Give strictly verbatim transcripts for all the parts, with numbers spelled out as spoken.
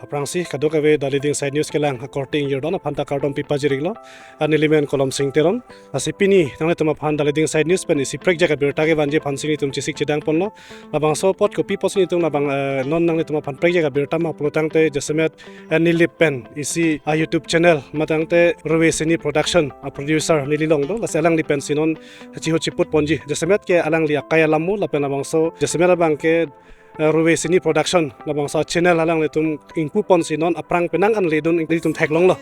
Aphrangsi kadokave Dali Dingsai News kelang akorte ingjir don aphan ta kardom pipajir-iklo. Neli men Kolom Sing Teron. Lasi pini nanglitum aphan Dali Dingsai News pen isi prekjak abirta kevanji aphansi nelitum chesik chedang ponlo. Labangso apot kopi apotsi nelitum labang, eh, non nanglitum aphan prekjak abirta ma pulo tangte jasemet, eh, neli pen isi a-YouTube channel ma tangte Ruve Cine Production a-producer neli along do. Lasi alangli pensi non chihut chiput ponji. Jasemet ke alangli akai alam mo lapen labangso jasemet abang ke, eh, Ruve Cine Production labangso channel alanglitum ingpu ponsi non aphrang penang an ledun nelitum theklonglo.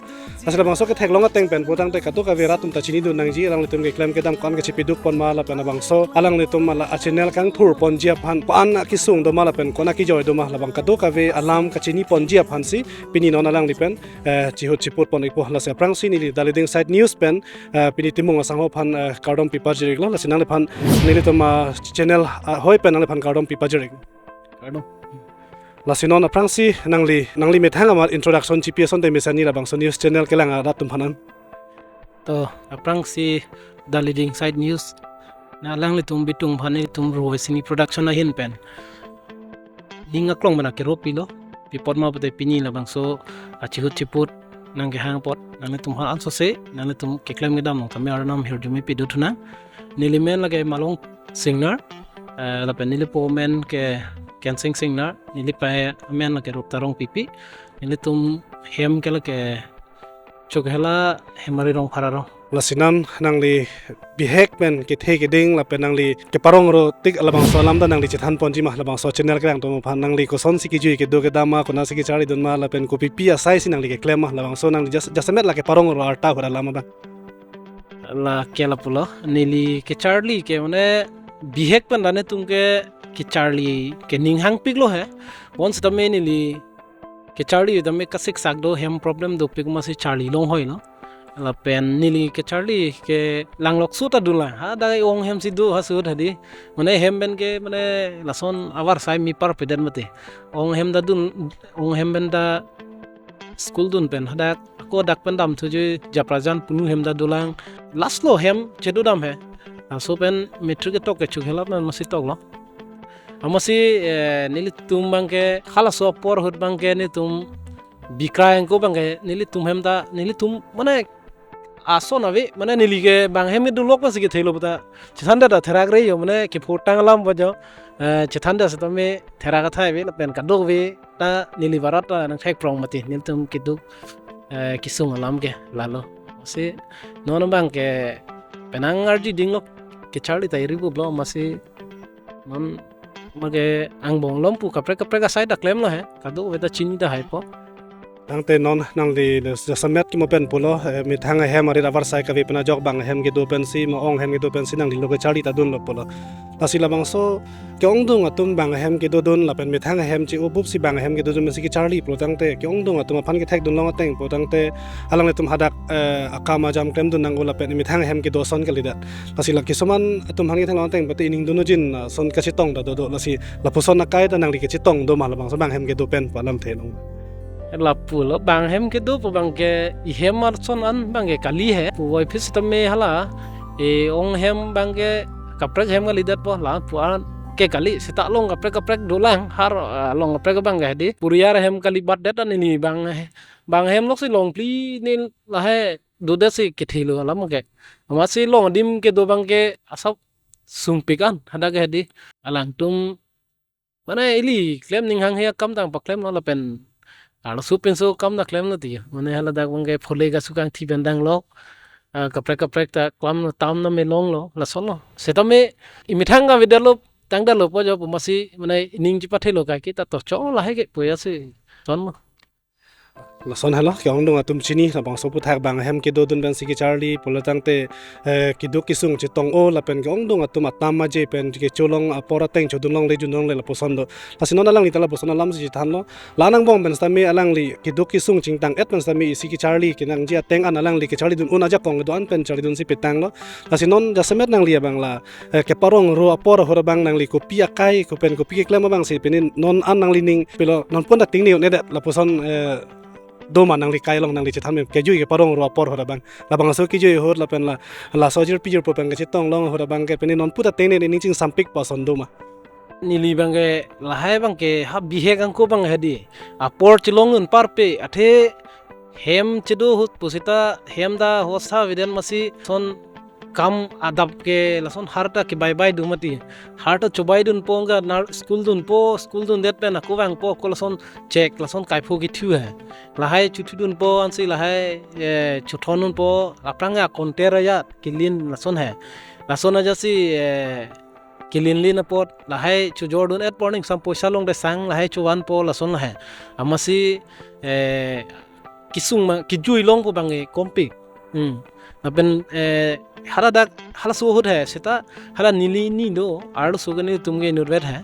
Lasi labangso ketheklong ateng pen pulo tangte kadokave rat atum ta chinidun nangji, alanglitum keklem kedam ko-an kachipiduk pon ma lapen labangso alanglitum ala a-channel kangthur ponji aphan ko-an akesung do ma lapen ko-an akejoi do ma labang kadokave alam kachini ponji aphansi pini non alangli pen, eh, chihut chiput pon-ikpo. Lasi aphrangsi neli Dali Dingsai News pen, eh, pini Timung asangho aphan, eh, kardom pipajir-iklo. Lasi nangliphan nelitum, ah, channel, ah, ahoi pen nangliphan kardom pipajir-ik. Kardom. Lasi non aphrangsi nangli, nangli methang amat introduction chipi asonte mesen ni labangso news channel kelang arat atum aphan an. To, aphrangsi Dali Dingsai News. Na alanglitum bitung aphan nelitum Ruve Cine Production ahin pen ning aklong bana kero pilo. Pi apot ma pulote pini labangso achihut chiput nangkehang apot nanglitum aphan ansose nanglitum keklem kedam along tame arnam hirjume pidun thunang. Neli men lake Malong Singnar, eh, lapen neli po men ke Kensing Singnar, neli pei amen lake Rupta Rongpipi, nelitum hem ke lake Chokhela Hemari Rongphar arong. Lasi non nangli bihek pen kethe keding lapen nangli keparong ro tik labangso alam ta nangli chethan ponji ma labangso channel kelang atum aphan, nangli kosonsi kejui kedo kedam ma, konatsi kecharlidun ma lapen kopipi asaisi nangli keklem ma labangso nangli jas-, jasemet lake parong ro arta ahut alam abang. Lake lapulo, neli kecharli ke mane bihek pen ta netum ke kecharli ke ning hangpiklo he. Bonsitame neli kecharli tame kasiksak do, hem problem dopik amatsi charli longhoilo. Lapen neli kecharli ke langlokso ta dunlang. Hadak ong hemsi do ahut hadi. Mane hem pen ke mane lason avarsai mi parpedet mati. Ong hem ta dun, ong hem pen ta school dun pen hadak ako dak pen damthuji Japrajan Punu hem ta dolang. Last lo hem chedodam he. Laso pen matric ketok ke Chokhela pen amatsi toklo. Amatsi, eh, nelitum abang ke halaso apor ahut abang ke nelitum bikrai angko abang ke nelitum hem ta nelitum mane ason ave mane neli ke bang hem ke dolok lasi kethelo puta chethan ta therak re jo mane kephurtang alam pu jo, eh, chethan ta setame therak athai ave lapen kadokave ta neli barat ta nangthek prong mati nelitum keduk, eh, kesung alam ke lalo. Si non abang ke penang arji dinglo kecharli ta iri bublo amatsi non mage angbong lom pu kaprek kaprek asai ta klemlo he, kadokave ta chini tahaipo. Tangte non nangli jasemet kimo pen pulo, eh, methang ahem arit avarsai kave pen ajok bang ahem kedo pensi ma ong ahem kedo pensi nangli lo kecharli ta dunlo pulo. Lasi labangso ke-ongdung atum bang ahem kedodun lapen methang ahem che-o bupsi bang ahem kedodun pensi kecharli pulo tangte ke-ongdung atum aphan kethekdun long ateng pulo tangte alanglitum hadak, eh, akam ajam klemdun nangko lapen methang ahem kedo ason kalidet. Lasi la kisuman atum aphan kethek long ateng pati ining dun ujin, ah, ason kachetong ta dodo, lasi lapuson akai ta nangli kachetong do ma labangso bang ahem kedo pen pu alamthe long. Lapulo bang ahem kedo pu abang ke ihem arson an abang ke kali he. Puvoiphit sitame hala e-ong ahem abang ke kaprek ahem kalidetpo, la pu an ke kali seta along kaprek kaprek dolang har, ah, along kaprek abang ke hedi. Puriar ahem kalibatdet an neli bang he. Bang ahem loksi longphli ne lahai dodetsi kethelo alam ke. Amatsi long adim kedo abang ke asap sungpik an hadak ke hedi. Alangtum mane ili klem ning hanghe akam tang paklemlo lapen arloso pinso akam ta klemlo ti. Mane haladak abang ke phole kasu kangthi pen danglo. Ah, kaprek kaprek ta klam tam na me longlo, lasonlo. Setame imethang kavedetlo, tangdetlo pu jo pu amatsi mane ining chepathelo kaike ta to chong lahai ke pu ya si. Sonlo. Lason helo ke-ongdung atum chini labangso aphuthak bang ahem kedodun pensi kecharli pulo tangte, eh, keduk kesung chetong-o lapen ke-ongdung atum atam aje pen kecholong apor ateng chodun longle jun longle lapuson do. Lasi non alangli ta lapuson alamsi chethanlo. La angbong pen sitame alangli keduk kesung chingtang-et pen sitame isi kecharli kenangji ateng an alangli kecharlidun un ajakong kedo-an pen charlidunsi petanglo. Lasi non jasemet nangli abang la, eh, keparong ro apor ahut abang nangli kopi akai kopen kopi keklem abangsi pini non an nangli ning pilo non pun ta tingne un-edet lapuson, eh, do ma nangli kai along nangli chethan me kejui keparong ro apor ahut abang. Labangso kejui ahut lapen la, laso ajirpi ajirpo pen kachetong long ahut abang ke pini non pu ta tingne ning chingsampik pu ason do ma. Neli abangke lahai abangke ha bihek angko abang hedi. Apor chelongdun parpe athe hem chedo ahut pusita hem ta hosa avedet amatsi lason kam adap ke lason har ta kebaibai do mati. Har ta chobaidunpo, anke nar school dunpo, school dundet pen ako vangpo, ako lason chek lason kaipho kethu he. Lahai chuthudunpo ansi lahai, eh, chuthondunpo, aphrang akonter ajat kelin lason he. Lason ajatsi, eh, kelinlin apot lahai chojordun-et porning sam poisa longdesang lahai chovanpo lason lahai. Amatsi, eh, kesung ma kejui longpo abang e kompik. Hmm. Lapen, eh, haladak halaso ahut he seta hala neli ni do, arloso ke nelitum ke inutvet he.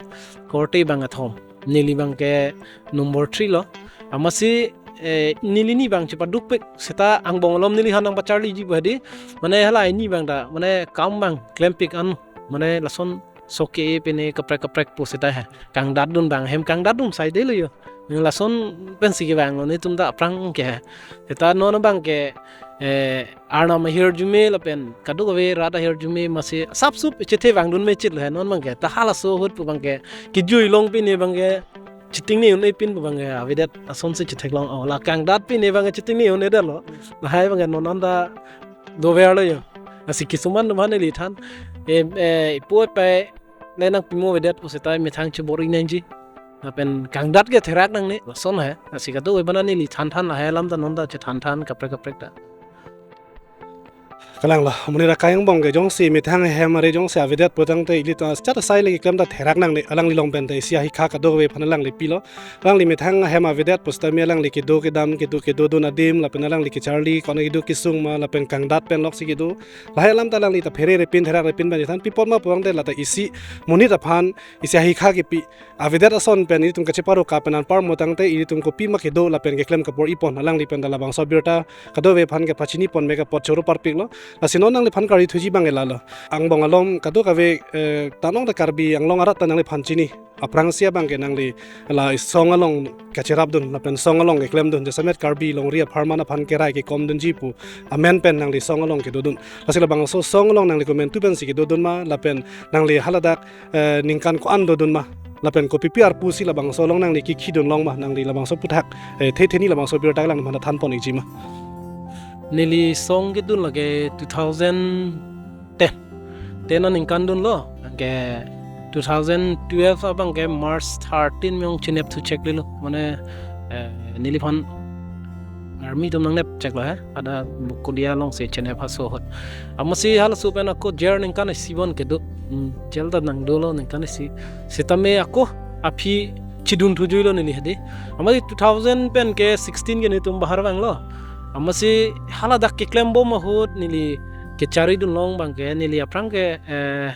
Korte abang athom. Neli abangke number three lo. Amatsi, eh, neli ni abang chepadukpik seta angbong alom neliphan nangpacharliji pu hedi. Mane hala ini abang ta, mane kam abang klempik an, mane lason sok ke pine kaprek kaprek pusita he. Kangdatdun abang hem kangdatdun saidelo yo. Lason pensi kevanglo netum ta aphrang ke he. Seta non abangke, eh, Arnam ahirjume lapen kadokave rat ahirjume amatsi sapsup chethe vangdun mechitlo he non abangke. Ta halaso ahut pu abangke kejui long pine abangke chitingne un-e pin pu abangke avedet asonsi chetheklong, oh, la kangdat pine abangke chitingne un-edetlo. Lahai abangke non anta doverlo yo. Lasi kisuman atum aphan neli than. Eh, eh, ipo pai le nangpimo avedet pusita methang chebor-i nangji. Lapen kangdat ke therak nangne, lason he. Lasi kadokave abang neli thanthan lahai alam ta non ta chethanthan kaprek kaprek ta. Kalanglo, monit akai angbong ke jongsi methang hem are jongsi avedet putangte ilitum chat asai le keklem ta therak nangne, alangli along pen ta isi ahikha kadokave aphan alangli pilo. Alangli methang hem avedet pusitame alangli kedo kedam, kedo kedodun adim, lapen alangli kecharli, kona kedo kesung ma, lapen kangdat pen loksi kedo. Lahai alam ta alangli ta phererepin, therak repin abang chethan, pi apot ma putangte la ta isi monit aphan, isi ahikha kepi avedet ason pen ilitum kacheparo ka pen anparmo tangte ilitum kopi ma kedo lapen keklem kabor-ipon, alangli pen ta labangso abirta kadokave aphan kepachini pon me apot choro parpiklo. Lasi non nangliphan karjuthuji abangke lalo. Angbong alom kadokave, eh, tanong ta Karbi Anglong arat ta nangliphan chini. Aphrangsi abangke nangli la song along kacherapdun, lapen song along keklemdun, jasemet Karbi longri apharman aphan kerai kekomdunji pu amen pen nangli song along kedodun. Lasi labangso song along nangli komantu pensi kedodun ma, lapen nangli haladak, eh, ningkan ko-an dodun ma, lapen kopipi arpu si labangso along nangli kikhidun long ma, nangli labangso aphuthak, eh, the theni labangso abirta lang mana thanpon-ikji ma. Neli song kedun lake two thousand ten. Ten aningkan dunlo. Anke two thousand twelve abangke March thirteen mong chinep thu cheklelo. Mane, eh, neliphan army atum nangnep cheklo he. Ada Bokolia alongsi chinep haso ahut. Amatsi halaso pen ako jail ningkan isi bon kedo. Hmm, jail ta nangdolo ningkan isi. Sitame ako aphi chidun thujuilo neli hedi. Amatsi two thousand pen ke sixteen ke netum bahar vanglo. Amatsi haladak keklembom ahut neli kecharidun long abangke neli aphrang ke, eh,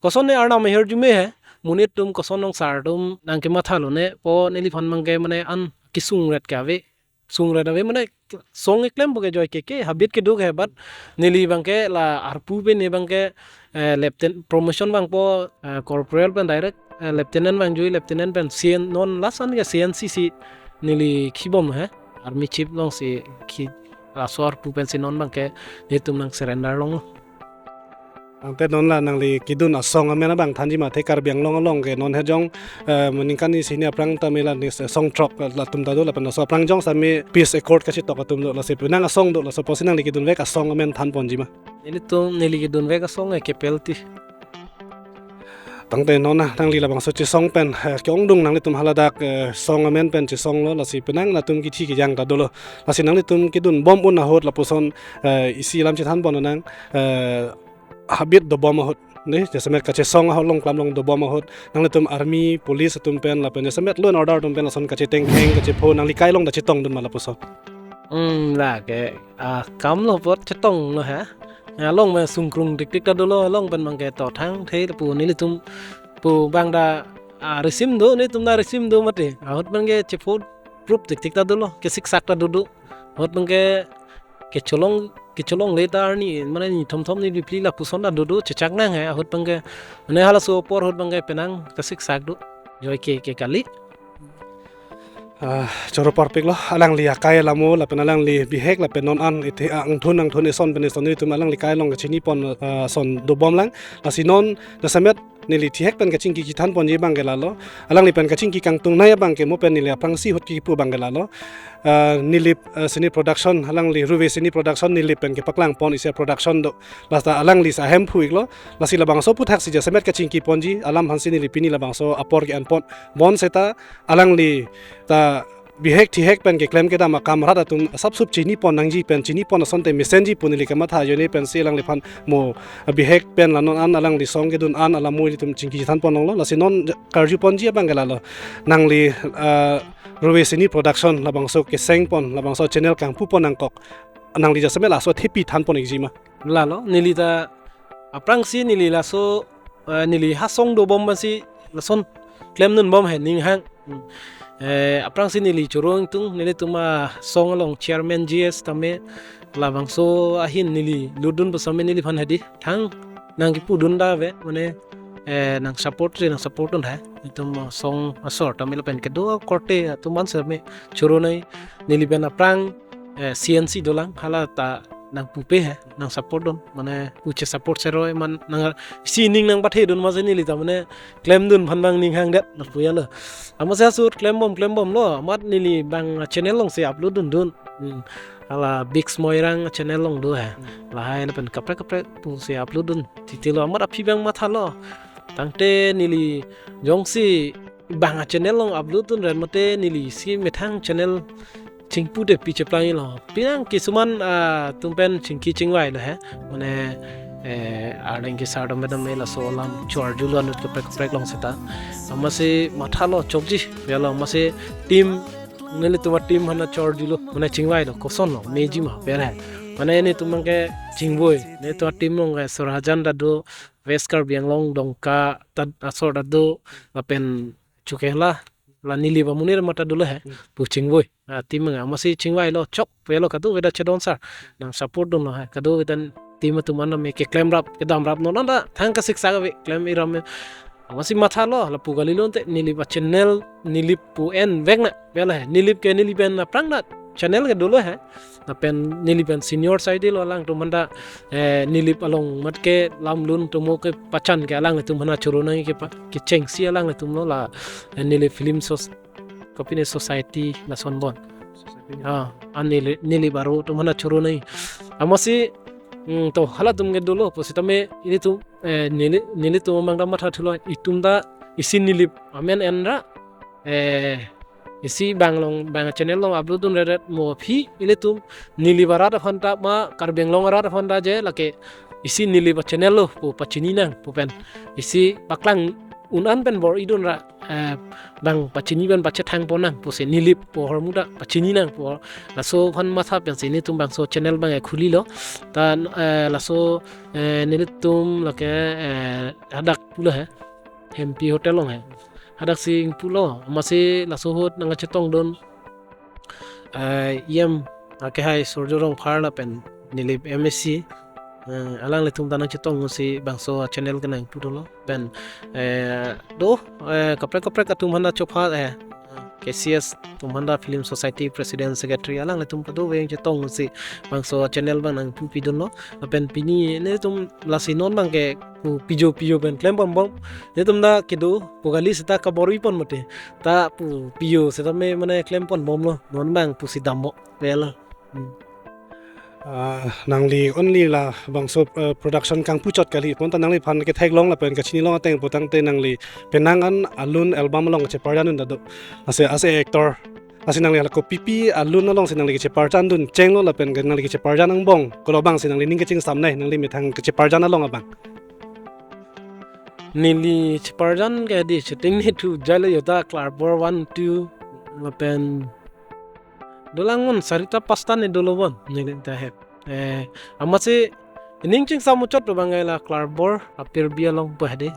koson ne Arnam ahirjume he, monit atum koson nong sar atum nangkemathalo ne pu neliphan abangke mane an kesung ret ke ave. Sung ret ave mane song keklempo ke joike ke habit keduk he, but neli abangke la arpu pen ne abangke, eh, lieutenant promotion vangpo, eh, corporal pen direct, eh, lieutenant vangjui, lieutenant pen C N non last an ke C N C si neli khibom he. Army chief alongsi khi laso arpu pensi non abangke netum nang surrender longlo. Tangte non la nangli kedun asong amen abang thanji ma, the Karbi Anglong along ke non he jong, eh, ningkan isi hini aphrang tame la ni song throk latum ta do, lapen laso aphrang jong sami peace accord kachetok atum do, lasi penang asong do, laso apotsi nangli kedunvek asong amen thanponji ma. Nelitum neli kedunvek asong ke Kepelti. Tangte non na nangli labangso chesong pen, eh, ke-ongdung nanglitum haladak, eh, song amen pen chesonglo, lasi penang latum kithi kejang ta dolo. Lasi nanglitum kedunbom un ahut lapuson, eh, isi alam chethanpon nang, eh, habit dobom ahut. Ne, jasemet kachesong ahut along klam along dobom ahut. Nanglitum army, police atum pen, lapen jasemet law and order atum pen lason kachetengkheng, kachepho, nangli kai along ta chetongdun ma lapuson. Hmm, lake, ah, kam lo apot chetonglo he. Along me sungkrung dikdik ta dolo, along pen abangke to thangthe pu nelitum pu abang ta, ah, risim do, netum ta risim do mati. Ahut abangke chepho prup dikdik ta dolo, kesiksak ta dodo. Ahut abangke kecholong, kecholongle ta arni, mane ni thomthom ni phli lapuson ta dodo, chechak nang he, ahut abangke, mane halaso apor ahut abangke penang kesiksak do. Joike ke kali. Ah, choro parpiklo, alangli akai alamo, lapen alangli bihek, lapen non an ithe angthun angthun eson pen eson netum alangli kai along kachinipon, ah, ason dobom lang. Lasi non jasemet neli thihek pen kachingki kethan ponji abang ke lalo. Alangli pen kachingki kangtung nai abang ke mo pen neli aphrangsi ahut kipu abang ke lalo. Ah, Nilip, ah, Cine Production, alangli Ruve Cine Production Nilip pen kepaklang pon isi a-production do. Lasi ta alangli si ahemphu iklo. Lasi labangso aputhak si jasemet kachingki ponji alam aphansi neli pini labangso apor ke-en pon. Bonseta alangli ta bihek thihek pen keklem kedam akam rat atum asapso chini pon nangji pen chini pon asonte mesenji pu neli kamatha ajoine pensi alangliphan mo bihek pen la non an alangli song kedun an alam mo ilitum chingki chethan pon longlo. Lasi non karju ponji abang ke lalo. Nangli, ah, Ruve Cine Production labangso keseng pon, labangso channel kangpu pon nangkok. Nangli jasemet laso thepi than pon ikji ma? Lalo, neli ta aphrangsi neli laso, eh, neli ha song dobom aphansi lason klemdun bom he ning hang. Hmm. Eh, aphrangsi neli choro ingtung, nelitum asong along chairman G S tame labangso ahin neli lutdun pu same neliphan hedi thang nangkipudun ta ave, mane, eh, nang support si nang support dun he. Nelitum asong asor tame lapen kedo korte atum an same choro nai, neli pen aphrang, eh, C N C dolang, hala ta nangpupe he, nang support dun, mane puche support seroi man nang si ning nangpathedun masi neli ta mane klemdun aphan abang ning hangdet lapu ya lo. Amatsi ahut klembom klembomlo, amat neli abang channel alongsi upload dundun. Hmm. Hala Biggs Moirang channel along do he. Hmm. Lahai lapen kaprek kaprek pusi upload dun titi lo, amat aphi abang mathalo. Tangte neli jongsi abang channel along upload dun ren mate neli si methang channel chingpu te pi cheplang ilo. Pinang kisuman, ah, atum pen chingki chingvai lo he. Mane, eh, arleng kesar dome dome laso alam chor julo anut kaprek kaprek along seta. Amatsi mathalo chokji, ya lo amatsi team, nelitum a-team aphan chor julo. Mane chingvai lo, koson lo, meji ma, per he. Mane nelitum abang ke chingvoi, nelitum a-team along ke Sorhajan ta do, West Karbi Anglong, Dongka ta asor ta do, lapen chuke la, la Nilip amonit amat ta dolo he, Hmm. pu chingvoi. Ah, team abang amatsi chingvai lo chok, pu ya lo kadokave ta chedon sar. Nang support dunlo he, kadokave ta team atum an tame keklem rap, kedam rap non an ta thang kasiksak ave, klem iram me. Amatsi mathalo, lapu kali lo ante, Nilip a-channel, Nilip pu en vek na, pu ya lo he. Nilip ke Nilip pen aphrang na channel ke dolo he. Lapen Nilip pen senior saidi lo alangtum aphan ta, eh, Nilip along amat kelam lun tomo kepachan ke alanglitum aphan choro nangji kepa-, kechengsi alanglitum lo la, eh, Nilip Film Soc-, kopine Society lason bon. Society. Ah, an Nilip, Nilip aro atum aphan choro nangji. Amatsi, hmm, to halatum ke dolo, pusitame ilitum, eh, Nilip, nelitum abang ta matha thulo, itum ta isi Nilip amen en ra, eh, isi abang along, abang channel along upload dun ret ret mo aphi ilitum Nilip arat aphan ta ma Karbi Anglong arat aphan ta je lake isi Nilip a-channel lo pu pachini nang pu pen isi paklang un an pen bor-i dun ra, eh, abang pachini pen pachethang pon nang pusi Nilip pu ahormu ta pachini nang pu laso aphan matha pensi nelitum bangso channel abang khuli lo. Ta, eh, laso, eh, nelitum lake, eh, hadak pulo he. Hempi Hotel along he. Hadak si ingpu lo, amatsi laso ahut nangkachetong dun, eh, E M akehai Surjya Rongphar lapen Nilip M A C, eh, alanglitum ta nangchetong si bangso a-channel ke nangpu dolo. Pen, eh, do, eh, kaprek kaprek atum aphan ta chopha, eh, K C S atum aphan ta Film Society President Secretary alanglitum ta do veng chetong si bangso a-channel abang nangpupi dunlo. Lapen pini nelitum lasi non abang ke pu pijo pijo pen klem pon bom. Nelitum ta kedo pu kali seta kabor-i pon mate. Ta pu pijo seta me mane klem pon bomlo. Non abang pusi dampo. Well. Hmm. Ah, nangli only labangso, eh, production kangpuchot kali. Bonta nangliphan ketheklong lapen kachini long ateng putangte nangli penang an alun album along cheparjan dun ta do. Ase, ase actor. Lasi nangli hala kopipi alun alongsi nangli kecheparjan dun chenglo lapen ke nangli kecheparjan angbong kolo abangsi nangli ning kachingsamnei nangli methang kecheparjan along abang. Neli cheparjan ke di shooting ni thu jalo yota Klarbor one, two lapen dolang mon sarita pasta ni dolo bon neli ta hep. Eh, amatsi ning chingsam muchot abang la Klarbor apirbi along pu hedi.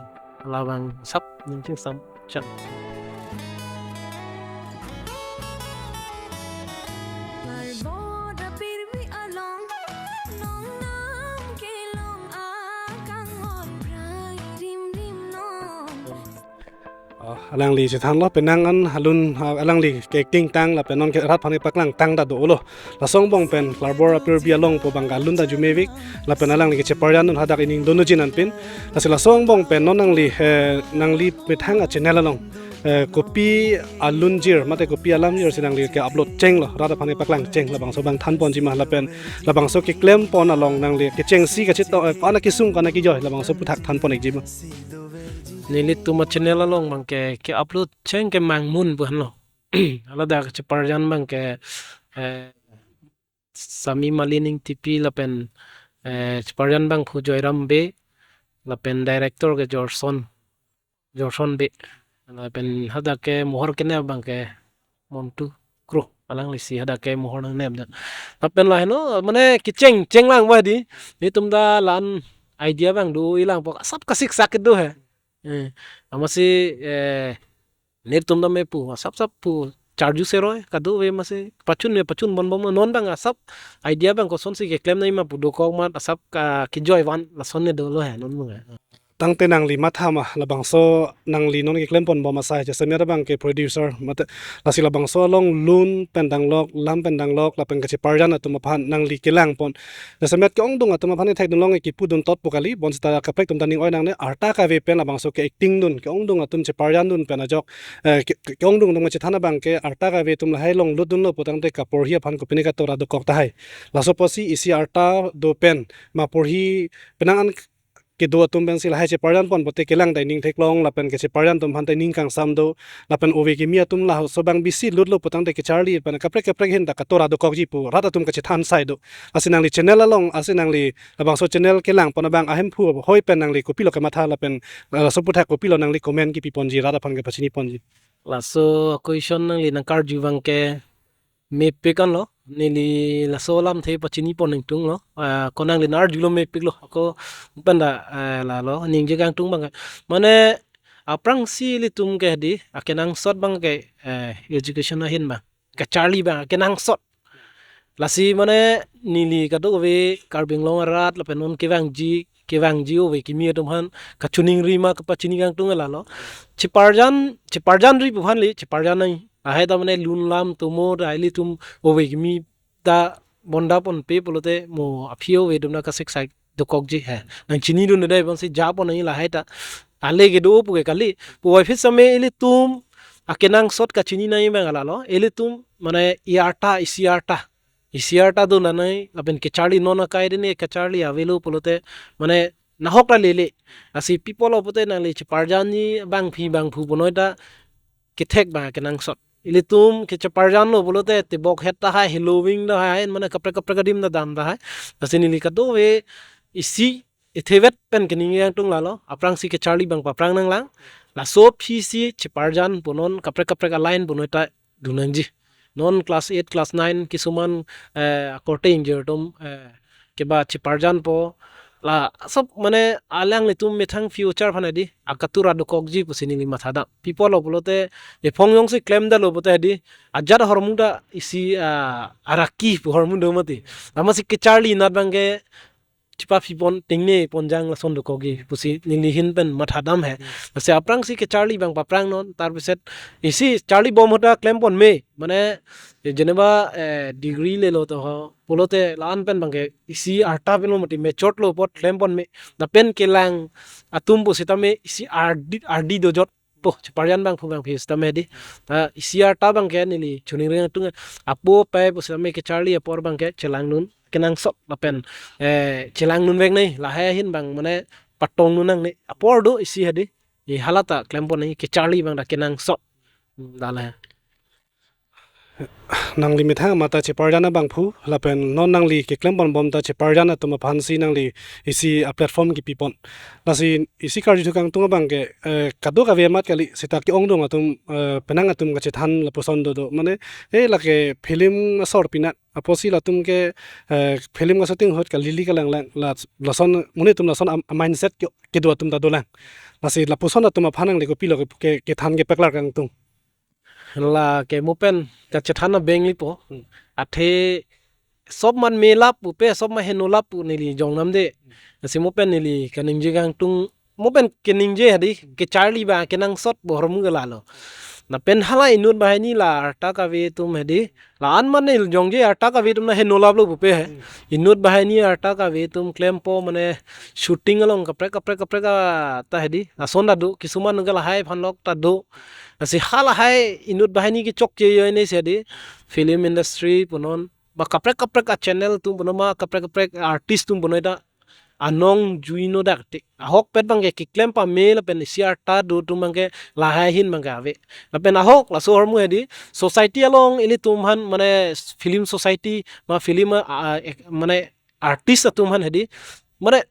Labang sap ning chingsam chak. Klarbor apirbi along, nongnam kelong akanghon prai rim rim non. Alangli chethanlo, penang an alun, ah, alangli ke-acting tang lapen non ke rat aphan kepaklang tang ta dolo. Laso angbong pen Klarbor Apirbi along pu abang ke alun ta arjumevek, lapen alangli kecheparjan dun hadak ining dun nujin anpin. Lasi laso angbong pen non nangli, eh, nangli methang a-channel along, eh, kopi alunjir mate kopi alamjir si nangli ke-upload chenglo, rat aphan kepaklang cheng, labangso abang thanponji ma lapen labangso keklempon along nangli kechengsi kachito, eh, ko-an akesung ko-an akejoi, labangso aphuthak thanpon-ikji ma. Nelitum a-channel along abang ke, ke-upload cheng ke Mangmun pu henlo. Haladak cheparjan abang ke, eh, Sami Malin Engtipi lapen, eh, cheparjan abangphu Joyram Bey, lapen director ke Jorson, Jorson Bey. Lapen hadak ke mohor kenep abang ke Montu Kro, alangli si hadak ke mohor nangnep dan. Lapen lahenlo, mane kecheng, chenglang ba di. Nelitum ta la-an idea abang do-i lang po, asap kasiksak kedo he. Eh, amatsi, eh, nelitum tame pu, asap sap pu, charju seroi, kadokave amatsi, pachun me pachun ponbom non abang asap, idea abang kosonsi keklem nangji ma pu dokok amat, asap ka kejoi van, lason ne dolo he, non abang he. Tangte nangli matha ma, labangso nangli non keklemponbom asai, jasemet abang ke producer, mate, lasi labangso along lun pen danglok, lam pen danglok, lapen kacheparjan atum aphan nangli kelangpon. Jasemet ke-ongdung atum aphan ithek dunlong ke kipudun tot pu kali, bonsita kaprek atum ta ning oi nangne, arta kave pen labangso ke-acting dun, ke-ongdung atum cheparjan dun pen ajok, eh, ke, ke, ke-ongdung atum chethan abang ke arta kave atum lahai along lut dunlo putangte kaporhi aphan kopine katora dokok tahai. Laso apotsi isi arta do pen, ma porhi penang an kedo atum pensi lahai cheparjanpon pote kelang ta ining theklong lapen kecheparjan atum aphan ta ining kangsam do lapen ove kimi atum laso abang bisi lutlo putangte kecharli pen kaprek kaprek ahin ta katora dokokji pu rat atum kachethan sai do. Lasi nangli channel along, lasi nangli labangso channel kelangpon abang ahemphu hoi pen nangli kopilo kematha lapen, eh, laso aphuthak kopilo nangli comment kipiponji, rat aphan kepachiniponji. Laso a-question nangli nangkarju abang ke mepik anlo, neli laso alamthe pachinipon ingtunglo, ah, ko nangli nang-arjulo mepiklo, ako pen ta, eh, lalo, ningje kangtung abang. Mane, aphrangsi ilitum ke di, akenangsot abang ke, eh, education ahin abang, kacharli abang, akenangsot. Lasi mane, neli kadokave Karbi Anglong arat, lapen non kevangji, kevangji ove kimi atum aphan, kachiningri ma kapachini kangtung lalo. Cheparjan, cheparjanri pu aphan le, cheparjan nai. Lahai ta mane lun lam tomo ta ilitum ove kimi ta bondaponpe pulote mo aphi ove atum ta kasiksak dokokji he. Nangchinidun dei bangsi japon nai lahai ta. Ale kedo pu ke kali. Puvoiphit sitame ilitum akenangsot kachini nangji abang lalo. Ilitum mane i arta, isi arta. Isi arta do nanai lapen kecharli non akai dene kecharli avelo pulote mane nahok ta lele. Lasi pi apotlo pute nangli cheparjanji bangphi bangphu punoi ta kethek abang akenangsot. Ilitum kecheparjanlo pulote tebok het tahai, heloving tahai, mane kaprek kaprek adim ta dam tahai. Lasi neli kadokave isi ithevet pen keningje kangtung lalo, aphrangsi kecharli abang paprang nanglang. Laso aphisi cheparjan punon kaprek kaprek a-line punoi ta dun nangji. Non class eight, class nine kisuman, eh, akorte ingjir atum, eh, keba cheparjanpo. La sob mane alanglitum methang future aphan di akatora dokokji pusi neli mathadam. Pi apotlo pulote ephong jongsi klemdetlo pute di ajat ahormu ta isi, ah, araki pu ahormu do mati. Amatsi kecharli anat abang ke chepaphipon, tengnepon jang lason dokokji pusi neli ahin pen mathadam he. Lasi aphrangsi kecharli abang paprang non, tarpiset isi charlibom ahut ta klempon me. Mane, eh, jeneba, eh, degree lelo to ho, pulote la-an pen abang ke isi arta penlo mati, matured lo apot klempon me. Lapen kelang atum pusitame isi ardi, ardi dojot po, cheparjan bangphu bangphi sitame di. Ta isi arta abang ke neli chiningri kangtung, apo apai pusitame kecharli apor abang ke chelang dun kenangsot lapen, eh, chelang dunvek nai, lahai ahin abang mane patong dun nangne. Apor do isi he di. I hala ta klempon nai, kecharli abang ta kenangsot. Hmm, da la. Nangli methang amat ta cheparjan abangphu, lapen non nangli keklemponbom ta cheparjan atum aphansi nangli isi a-platform kipipon. Lasi isi karjuthu kangtung abang ke, eh, kadokave amat kali, seta ke-ongdung atum, eh, penang atum kachethan lapuson dodo. Mane, eh, lake film asor pinat, apotsi latum ke, eh, film ka-shooting ahut kalili kalanglang, la, lason, monit atum lason am-, a-mindset ke, kedo atum ta dolang. Lasi lapuson atum aphan nangli kopilo ke, ke, kethan kepaklar kangtung. La ke mo pen kachethan abeng lipo. Hmm. Athe sob amat melap pu pe, sob amat henolap pu neli jongnamde. Lasi mo pen neli kaningje kangtung mo pen keningje hedi, kecharli ba kenangsot pu ahormu ke lalo. Lapen hala inut banghini la arta kave atum hedi, la-an mane jongje arta kave atum na heno laplo pupe he. Hmm. Inut banghini arta kave atum klempo mane shooting along kaprek kaprek kaprek a ta hedi. Lason ta do, kisuman ke lahai aphan lok ta do. Lasi halahai inut banghini kechokche ajoine si hedi, film industry punon, ba kaprek kaprek a channel atum punon, ma kaprek kaprek artist atum punon ta anong juino dak te. Ahokpet abangke keklem pame lapen isi arta do atum abangke lahai ahin abangke ave. Lapen ahok laso ahormu hedi, society along ilitum aphan mane film society ma film a, a, ek-, mane artist atum aphan hedi, mane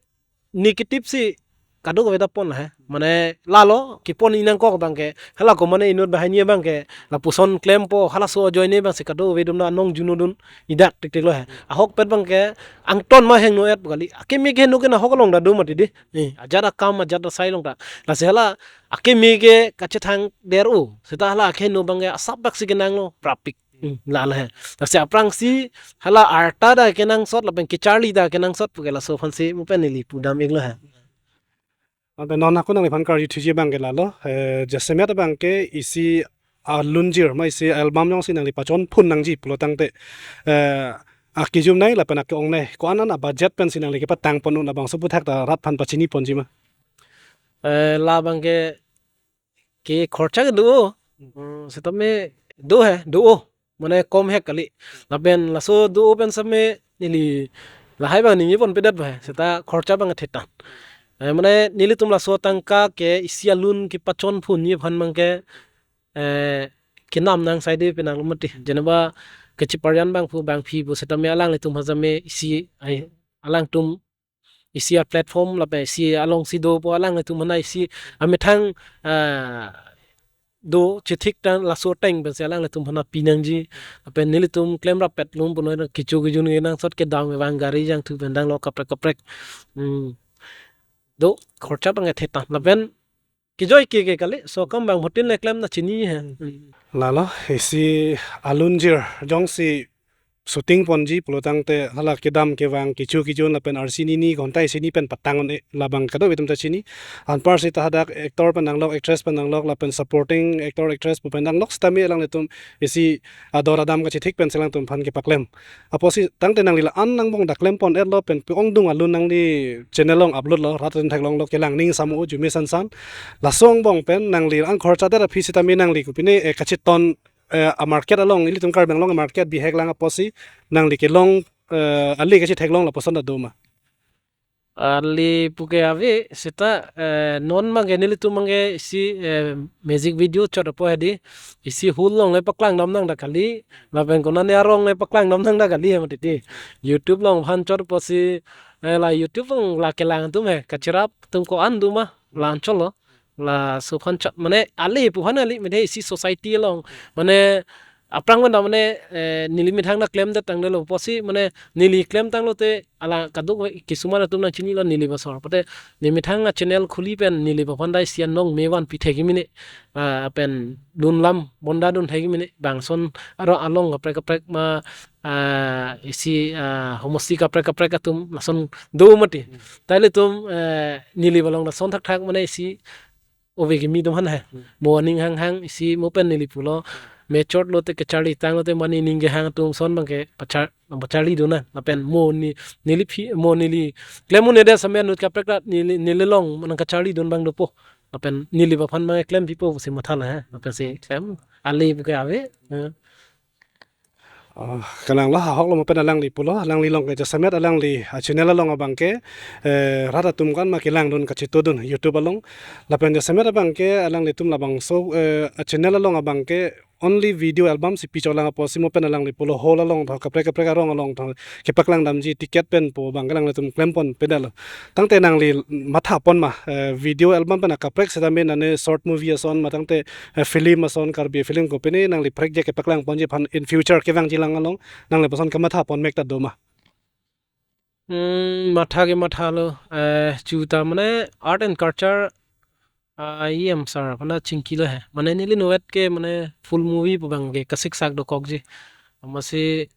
negative si kadokave ta pon he. Mane lalo kepon inang kok abangke, hala ko mane inut banghini abangke lapuson klempo, halaso ajoine abangsi kadokave atum na anong juno dun idak tiktik lo he. Ahokpet abangke angton ma heno-et kali. Akeme ke heno ke nahok along ta do mati di. Eh, ajat akam, ajat asai along ta. Lasi hala akeme ke kachethang der-o. Seta hala akeheno abangke asap dak si kenanglo prapik. Hmm, lalo he. Lasi aphrangsi hala arta ta kenangsot lapen kecharli ta kenangsot puke laso aphansi mo pen neli pudam iklo he. Ante non ako nangliphan karju thuji abangke lalo, eh, jasemet abangke isi alunjir ma isi album jongsi nangli pachon phun nangji pulo tangte, eh, akejum nei lapen ake-ong nei, ko-an an a budget pensi nangli kepatang pon un labangso aphuthak ta rat aphan pachini ponji ma? Eh, labangke ke khorcha ke do. Hmm, setame do he, do. Mane kom hek kali. Lapen laso do pen setame neli lahai abang ningje ponpedet ba he. Seta khorcha abang thetan. Eh, mane nelitum laso atangka ke isi alun kepachon phunji aphan abangke, eh, kenam nang saide penang lo mati. Jeneba kachiparjan abang pu abangpi pu setame alanglitum asame isi ai alangtum isi a platform lapen isi alongsi dopo alanglitum aphan isi amethang, ah, do chethik tang laso ateng pensi alanglitum aphan pi nangji. Lapen nelitum klemrap pet lum punon kecho kejun kenangsot kedam kevang gari jangthu pen danglo kaprek kaprek. Hmm. Do khorcha abangke thetan. Lapen kejoi ke ke kali, so kam abang hotel ne klem na chini he. Hmm. Lalo, isi alunjir jongsi shooting ponji pulo tangte hala kedam kevang kecho kejun lapen arsi nini ghonta isi ni pen patang un-e labang kadokave atum ta chini. Anparsi ta hadak actor pen nanglok, actress pen nanglok lapen supporting actor actress pu pen nanglok setame alanglitum isi ador adam kachethik pensi alangtum aphan kepaklem. Apotsi tangte nangli la-an angbong ta klem pon-etlo pen pu ongdung alun nangli channel along upload lo, rat atum theklonglo kelang ning samo jume sansan. Laso angbong pen nangli ang khorcha det aphi setame nangli kopine, eh, kachiton, eh, a market along ilitum Karbi Anglong a market bihek lang apotsi nangli kelong, eh, ali kachitheklong lapuson ta do ma? Ali puke ave seta, eh, non abangke nelitum abangke isi, eh, music video chot apo hedi isi hall along le paklang dam nang ta kali, lapen konane arong le paklang dam nang ta kali he mati ti. YouTube along aphan chot apotsi, eh, la YouTube along la kelang atum he kachirap atum ko-an do ma la anchot lo. Laso aphan chot mane ali pu aphan ali mene isi society along mane aphrang pen ta mane, eh, neli methang ta klemdet tangdetlo apotsi mane neli klem tanglote ala kadokave kisuman atum nangchinilo neli basor. Pote ne methang a channel khuli pen neli ba aphan ta isi anong me vanpi thek mene, ah, pen dun lam bonda dun thek mene bangson aro along kaprek kaprek ma, ah, isi, ah, homosti kaprek kaprek atum lason do mati. Hmm. Ta ilitum, eh, neli ba along lason thakthak mane isi ove kimi atum aphan he. Hmm. Mo aning hanghang isi mo pen neli pulo. Mechot lote kecharli tanglote mane ning kehang atum ason abangke pachar, pacharli dun na. Lapen mo ne, neli phi, mo neli klem un-edet setame anut kaprek ta neli, neli along nang kacharli dun abang dopo. Lapen neli ba aphan abang klem pipo si matha lo he. Lapensi klem ali puke ave. Eh. Ah, kanang lo ahok lo mo pen alangli pulo, alangli along ke jasemet alangli, ah, channel along abangke, eh, rat atum ko-an ma kelang dun kachito dun YouTube along. Lapen jasemet abangke alanglitum labangso, eh, a channel along abangke only video album si pi chot lang apotsi mo pen alangli pulo hall along tho kaprek kaprek arong along tho kepaklang damji ticket pen pu abangke alanglitum klem ponpedetlo. Tangte nangli matha pon ma, eh, video album pen akaprek setame nane short movie ason ma tangte, eh, film ason Karbi film kopine nangli prekjak kepaklang ponji aphan in future kevangji lang along nangli lapuson kamatha pon mek ta do ma? Hmm, matha ke matha lo, eh, chuta mane art and culture, ah, E M sir aphan ta chingki lo he. Mane neli inutvet ke mane full movie pu abangke kasiksak dokokji. Amatsi,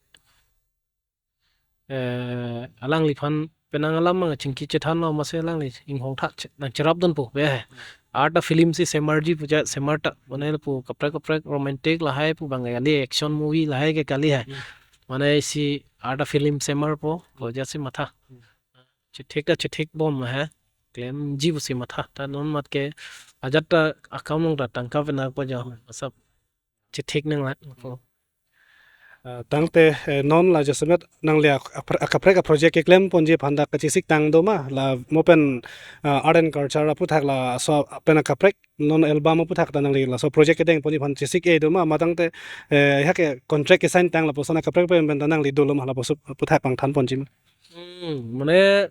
eh, alangliphan penang alam mang chingki chethanlo masi alangli inghong tha che-, nangcherapdunpo be he. Arta film si semarji pu ja semar ta. Mane pu kaprek kaprek romantic lahai pu bang kali, action movie lahai ke kali he. Hmm. Mane isi arta film semarpo, ko jasi matha. Hmm. Chethek ta chethekbom he. Klemji pusi matha. Ta non mat ke ajat ta akam along ta tangka penang po jo. Hmm. Asap chethek nanglang po. Ah, tangte, eh, non la jasemet nangli ak-, apr-, akaprek a-project keklemponji aphan ta kachesik tang do ma, la mo pen, ah, art and culture aputhak laso pen akaprek non album aputhak ta nangli laso project kedengponji aphan chesik-e do ma, ma tangte, eh, hake contract ke-sign tang lapuson akaprek pen pen ta nangli dolo ma lapuson aputhak pangthanponji ma. Hmm, mane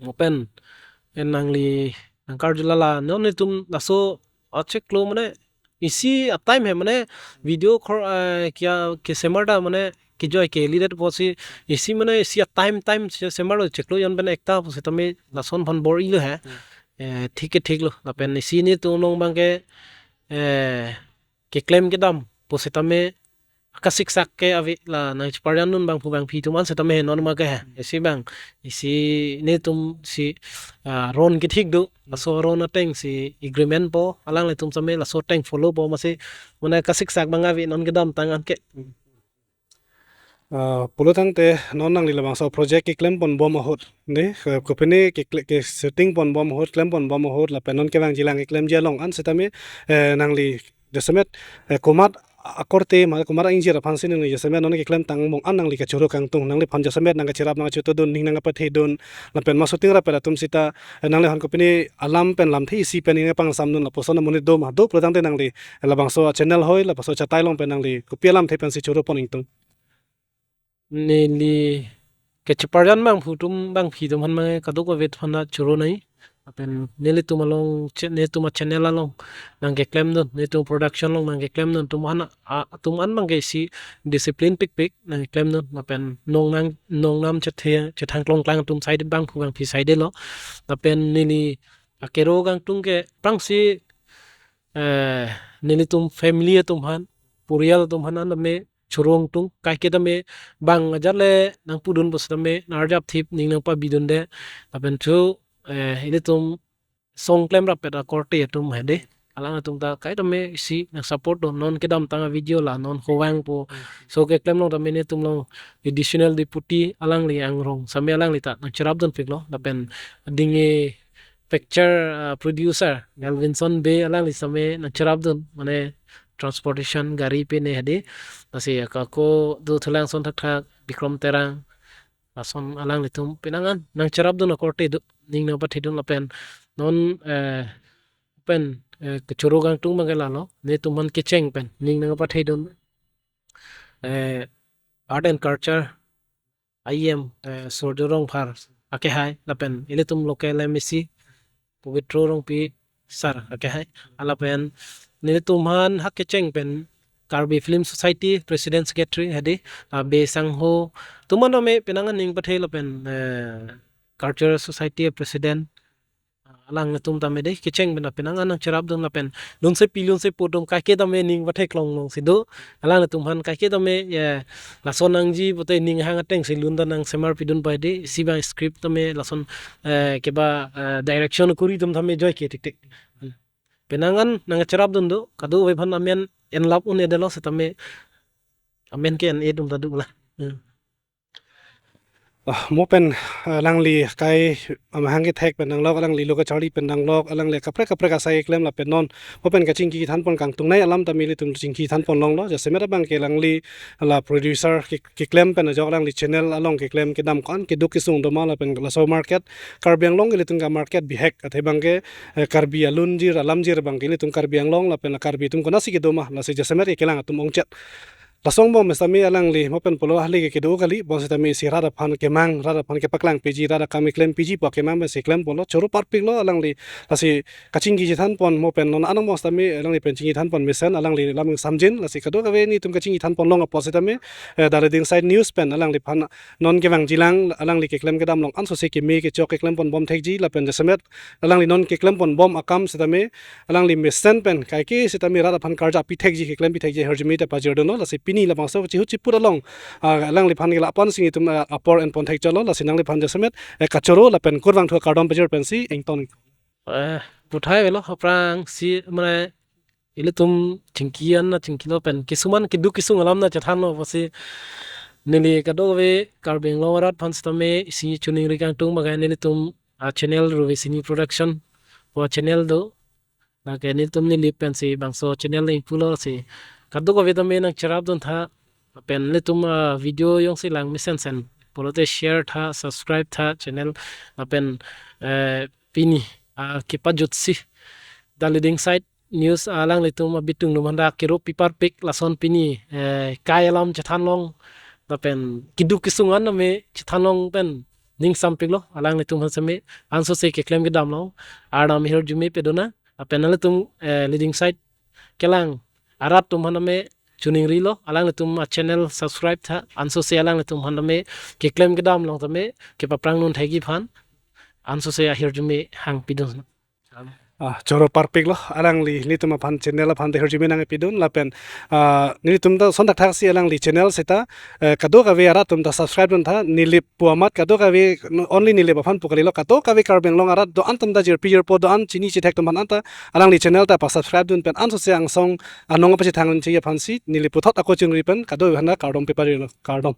mo pen, en nangli nangkarjula la non netum laso achiklo mane isi a-time he mane video khor, eh, kya kesemar ta mane kejoi ke lidet pusi isi mane isi a-time time se-, semar lo chiklo jon pen ekta pusitame lason aphan bor-ilo he. Hmm. Eh, thik ke thiklo lapen isi netum along bang ke, eh, keklem kedam pusitame kasiksak ke ave la nangcheparjandun bangphu bangphi atum an setame he non ma ke he. Hmm. Isi bang, isi netum si, ah, ron kethik do. Hmm. Laso ron ateng si agreement po, alanglitum same laso ateng follow po masi mane kasiksak bang ave non kedamtang an ke. Hmm. Ah, pulo tangte non nangli labangso project keklemponbom ahut, ne, ke-, kopine kekle-, ke-shootingponbom ahut, klemponbom ahut, lapen non kevangjilang keklemji along an setame, eh, nangli jasemet, eh, komat akorte ma komat a-ingjir aphansi nangli jasemet non keklem tang mong an nangli kachoro kangtung, nangliphan jasemet nangkacherap nangkachotodun, ning nangkapathedun, lapen ma shooting rapet atum sita, eh, nangliphan kopine alam pen lamthe isi pen ning nangpangsamdun lapuson amonit do ma, do pulo tangte nangli labangso a-channel hoi, labangso achatai along pen nangli kopi alamthe pensi choropon ingtung? Neli kacheparjan bangphu atum bangphi atum aphan mang kadokave aphan ta choro nai. Lapen nelitum along che-, netum a-channel along nangkeklemdun, netum production along nangkeklemdun atum aphan a-, atum an bang ke isi discipline pikpik nangkeklemdun. Lapen nong nang, nong nam chethe, chethang klongklang atum side bangphu bangphi side lo. Lapen neli akero kangtung ke aphrangsi, eh, nelitum family atum aphan, porial atum aphan an tame choro ingtung, kaike tame bang ajat le nangpudun pusitame nangarjapthip ning nangpabidunde. Lapen thu, eh, ilitum song klem rapet akorte atum hedi, alangtum ta kaike tame isi nangsupport do, non kedamtang a-video la non hovang po. Hmm. So keklem along tame netum along additional deputy alangli angrong same alangli ta nangcherapdunpiklo. Lapen ding e picture, ah, producer Melvinson Bey alangli same nangcherapdun, mane transportation gari pine hedi. Lasi ako, ako do thulang ason thakthak Bikrom Terang, lason alanglitum penang an nangcherapdun akorte do, ning nangpathedun lapen non, eh, pen, eh, kachoro kangtung bang ke lalo, netum aphan kecheng pen ning nangpathedun, eh, art and culture I M, eh, Surjo Rongphar akehai, lapen ilitum local M A C Pobitro Rongpi sir akehai, alapen nelitum aphan hak kecheng pen Karbi Film Society President Secretary hedi, ah, Bey Sangho atum an tame penang an ning pathe lapen, eh, Cultural Society President, ah, alangtum tame de kecheng pen penang an nangcherapdun lapen lunsepi lunsepo atum kaike tame ning patheklong longsi do, alangtum aphan kaike tame, eh, lason nangji pote ning hang atengsi lun ta nangsemarpidun pai de, isi bang script tame lason, eh, keba, eh, direction kuri atum tame joike thikthik. Hmm. Penang an nangcherapdun do, kadokave aphan amen enlap un-edetlo setame amen ke en-e atum ta do la. Hmm. Ah, mo pen, ah, alangli kai amahang kethek pen nanglok, alangli lo kacharli pen nanglok, alangli kaprek kaprek asai keklem lapen non mo pen kachingki thanpon kangtung nai alam tame ilitum chingki thanpon longlo, jasemet abang ke alangli la producer ke, keklem pen ajok alangli channel along keklem kedam ko-an keduk kesung do ma lapen laso market, Karbi Anglong ilitum ka market bihek athe abang ke, eh, Karbi alunjir alamjir abang ke ilitum Karbi Anglong lapen la Karbi atum konatsi kedo ma, lasi jasemet kelang atum ongchet. Lason angbong setame alangli mo pen pulo ahli ke kedo kali, bonsitame isi rat aphan kemang, rat aphan kepaklang piji, rat akam keklem piji pu akemang pensi klem pulo, choro parpiklo alangli, lasi kachingki chethanpon mo pen non angbong setame alangli pen chingki thanpon mesen, alangli lam samjin, lasi kadokave netum kachingki thanpon long apot setame, eh, Dali Dingsai News pen alangliphan non kevangjilang, alangli keklem kedam along ansose keme kechok keklemponbom thekji lapen jasemet alangli non keklemponbom akam setame alangli mesen pen kaike setame rat aphan karjap pithekji keklem pithekji ahirjume ta pajirdunlo, lasi pini labangso chihu chiput along, ah, alangliphan ke la-an si nelitum, ah, apor enpon thekchotlo, lasi nangliphan jasemet, eh, kachoro lapen kurvangthu akardom pajir pensi ington. Eh, puthai velo aphrangsi mane ilitum chingki an nangchingkilo pen kisuman keduk kesung alam nangchethanlo pusi neli kadokave Karbi Anglong arat aphan sitame isi chiningri kangtung bagai nelitum a-channel Ruve Cine Production pu a-channel do. Lake nelitum Nilip pensi bangso channel nangpulo si kadokave tame nangcherapdun tha. Lapen nelitum, ah, video jongsi lang mesensen pulote share tha, subscribe tha channel. Lapen, eh, pini, ah, kepajutsi The Leading Side News alanglitum abitung atum aphan ta kero piparpik lason pini, eh, kai alam chethanlong lapen keduk kesung an tame chethanlong pen ningsampiklo alanglitum aphan sitame ansose keklem kedamlong Arnam ahirjume pedun nang. Lapen nanglitum, eh, Leading Side kelang arat atum aphan tame chiningrilo, alanglitum a-channel subscribe tha, ansose alanglitum aphan tame keklem kedamlong tame kepaphrang nun thekji aphan ansose ahirjume hangpidun. Ah, choro parpiklo, alangli nelitum aphan channel aphan ta hirjume nangpidun lapen, ah, nelitum ta son thakthaksi alangli channel seta, eh, kadokave arat atum ta subscribe dun tha, Nilip pu amat kadokave, only Nilip aphan pu kalilo, kadokave Karbi Anglong arat do-an atum ta jirpi jirpo do-an chini chithek atum aphan anta alangli channel ta pasubscribe dun pen ansose angsong anong pachethang unji aphansi Nilip puthot ako chingri pen kadokave aphan ta kardom peparilo, kardom.